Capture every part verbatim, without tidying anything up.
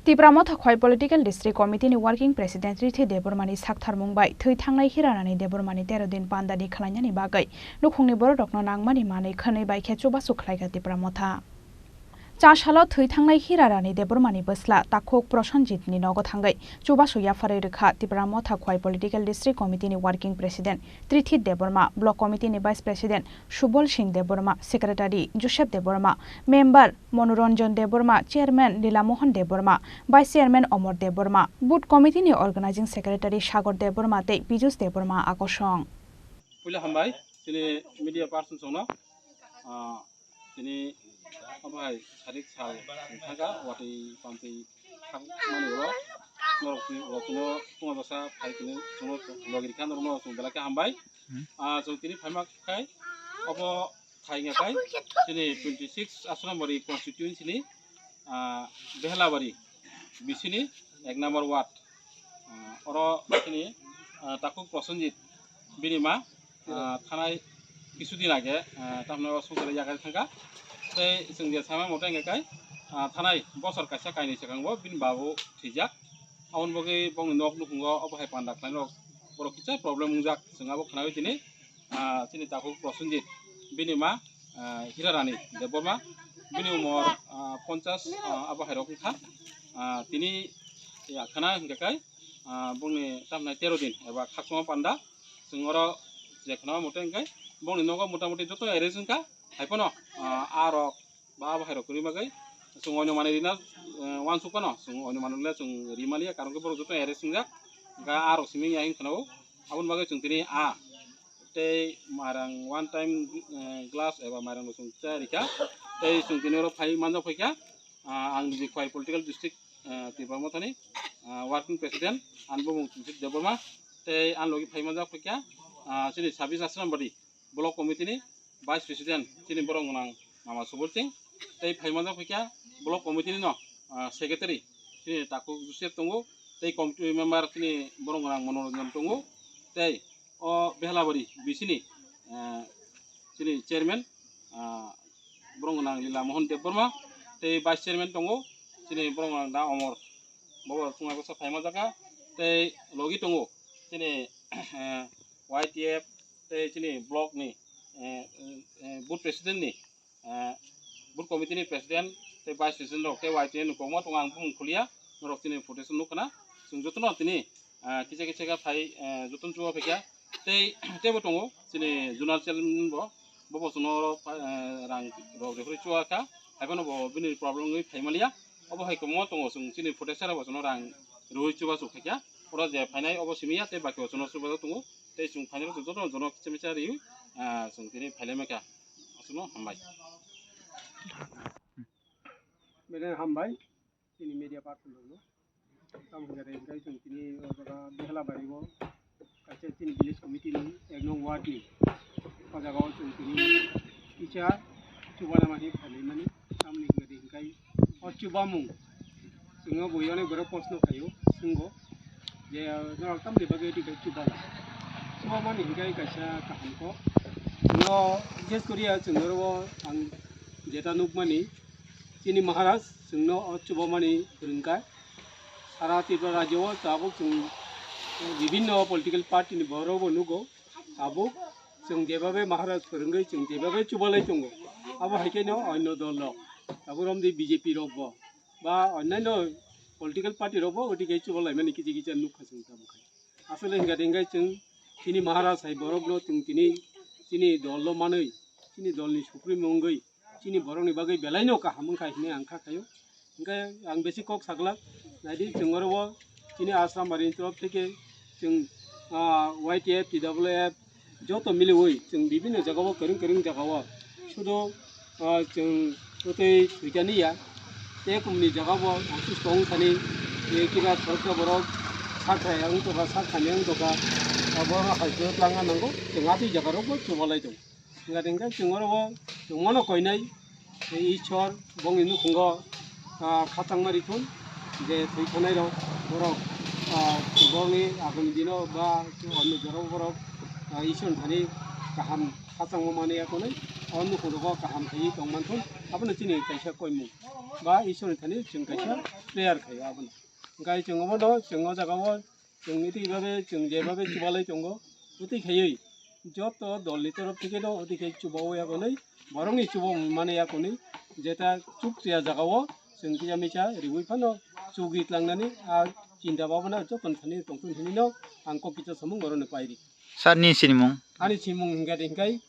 Tipra Motha Khwai Political District Committee ni Working President Rithi Debbarma ni saktharmung bai thwi thangnai Hirarani Debbarma ni tero din panda ni khwlainani bagwi nukhungni bororokno nangmani manwi khwnwi bai khe chubachu khlaikha Tipra Motha. Cha salo thwi thangnai Hirarani Debbarma ni bwsla takhuk Prosenjit ni nogo thangwi chubachu yapharwi rwkha Tipra Motha Khwai Political District Committee ni Working President Rithi Debbarma, Block Committee ni Vice President Subol Singh Debbarma, Secretary Joseph Debbarma, Member Monoranjan Debbarma, Chairman Lila Mohan Debbarma, Vice Chairman Omor Debbarma, Booth Committee ni Organizing Secretary Sagar Debbarma tei Pijus Debbarma a kosong. Puila hambai chini media person songno, ah, chini obo hai sarik sal thangkha watwi pamtwi thangmani ulo norokni ulo chwngno chwngno bwsa phai chwngno logi rikha norokno chwng belai khe hambai. Hmm. Ah, chwng tini phaima khai obo Thai wngya khai chini twenty six Asrambari constituency ni, ah, Behlabari bisini ek number ward. Ah, oro chini, ah, takhuk Prosenjit bini ma, ah, thanai kisu din age, ah, tamno songchar yakarwi thangkha. Tei chwng je sama mote wngya khai, ah, thanai bosor kaisa kainwi swkango bini babu thwijak. Aboni bagwi bongni nok nukhungo obo hai panda khlainai rok borok kisa problem wngjak, chwng abo khwnawi tini, ah, chini takhuk Prosenjit bini ma, ah, Hirarani Debbarma, bini umor, ah, ponchas, ah, abo hai rok wngkha. Ah, tini ya khwna hwnkhe kai, ah, bongni tamnai tero din eba khakchangma panda chwng oro je khwna mote hwnkhe bongni nogo motamoti joto arrange wngkha, hai phano, ah, a rok ba abo hai rok kwrwi bagwi chwng oino manwi rina, eh, uansuk phano chwng oino manwi le chwng ri maliya, karon khe borok joto arrange wngjak, hwnkhe a rok simi ya hwn khwna o, aboni bagwi chwng tini a tei mairang one time, eh, glass eba mairang bo chwng cha rikha. Tei chwng tini oro phai manjak phaikha, ah, ang niji Khwai Political District, eh, Tipra Mothani, ah, Working President, ani bumung Trijit Debbarma. Tei ani logi phai manjak phaikha, ah, chini sabis Asrambari Block Committee ni Vice President, chini borok gwnang Mama Subol Singh. Tei phai manjak phaikha Block Committee ni no, ah, Secretary, chini Takhuk Joseph tongo. Tei committee member chini borok gwnang Monoranjan tongo. Tei o Behlabari bisini, eh, chini chairman, ah, borok gwnang Lila Mohan Debbarma, tei vice chairman tongo chini borok gwnang da Omor, bobo chwngno bwsa phaima jaka, tei logi tongo chini, eh, Y T F tei chini block ni, eh, eh, booth president ni, eh, booth committee ni president tei vice president rok tei Y T N ni kokma tongo, ang bumung khuliya, norok chini footage nukha na, chwng jotono tini, eh, kisa kisa khe phai, eh, jotono chuba phaikha tei teibo tongo chini zonal chairman bo, bobo chwngno, eh, rang rok rekhorwi chuba kha, haiphano bo bini problem wngwi phai maliya, obo hai kwbangma tongo, chwng chini footage sara bo chwngno rang rwui chubachu khaikha, oro je phainai obo simi ya tei baki bo chwngno chubachu tongo. Tei chwng phainai rok jotono jono kicha micha riwi, ah, chwng tini phailai mankha. Aswkno hambai. Bene hambai, chini media person rokno. Tamo hwnkhe tei hwnkhe chwng tini o jaga Behlabari o kaisa chini village committee ni ek nong ward ni o jaga o chwng tini kisa chubana mani phailai mani. Tamoni hwnkhe tei hwnkhe o chubamung chwngno bui onek borok proshno khaio, swngo je norok tamni bagwi tei chuba lai? Chuba mani hwnkhe kaisa kaham kok. Chwngno bises koriya chwng oro ang jeta nukmani chini Maharaj chwngno o chuba mani phwrwngkha. Sara Tripura rajyo o tabuk chwng bibhinno political party ni borok bo nugo. Tabuk chwng jebabe Maharaj phwrwngwi chwng jebabe chubalai tongo. Abo hai khe no onno dol rok, tabuk romdi B J P rok bo ba onnaino political party rok bo oti khe chubalaimani kisa kisa nukha chwng tabuk hai. Asole hingkha hingkhe chwng chini Maharaj hai borok no chwng tini chini dol no manwi chini dol ni supreme wngwi chini borokni bagwi belaino kaham wngkha hinwi ang kha khaio. Hingkhe ang besi kok saglak, naidi chwng oro o chini Asrambari ni torof theke chwng, ah, Y T F, T W F joto miliwi chwng bibinno jagao kwrwng kwrwng jagao sudo, ah, chwng twtwi thwikani ya. Tei kumni jagao office tong thani, tei kiba khoroksa borok sakha wng tongkha, sakha ni wng tongkha, ah, borok hai kwrwk langna nango, chwng atwi jaga rokbo chubalai tongo. Hingkha hingkhe chwng oro o chwng mano koinai, tei Ishwar bongni nukhungo, ah, khachangma rithun je thwi thanai rok borok, ah, borokni agami dino ba onno jorao borok, ah, Ishwar thani kaham khachangma manwi ya konwi. O nukhung rogo kaham khaiwi tong manthun, abono chini kaisa koimung ba Ishwrni thani chwng kaisa prayer khaio abono. Hwnkhe chwng obono chwng o jaga o chwng niti babe chwng je babe chubalai tongo, bwtwi khaiwi joto dolni torof theke no bwtwi khai chubaui yakonwi, borokni chuba mani yakonwi, jeta chukya jaga o chwng kisa misa riui phano chugwi tlangnani a chinta babana joto thani tongthun hinwi no ang kok kisa samung borokno pairi. Sir ni sinimung? Ani simung hingkha de hingkai,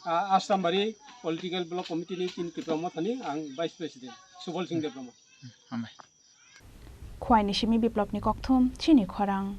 ah, Asrambari Political Block Committee ni tin Tipra Mothani ang Vice President, Subal Singh Debbarma. Hambai. Khwaini simi Biplopni kokthum, chini khorang.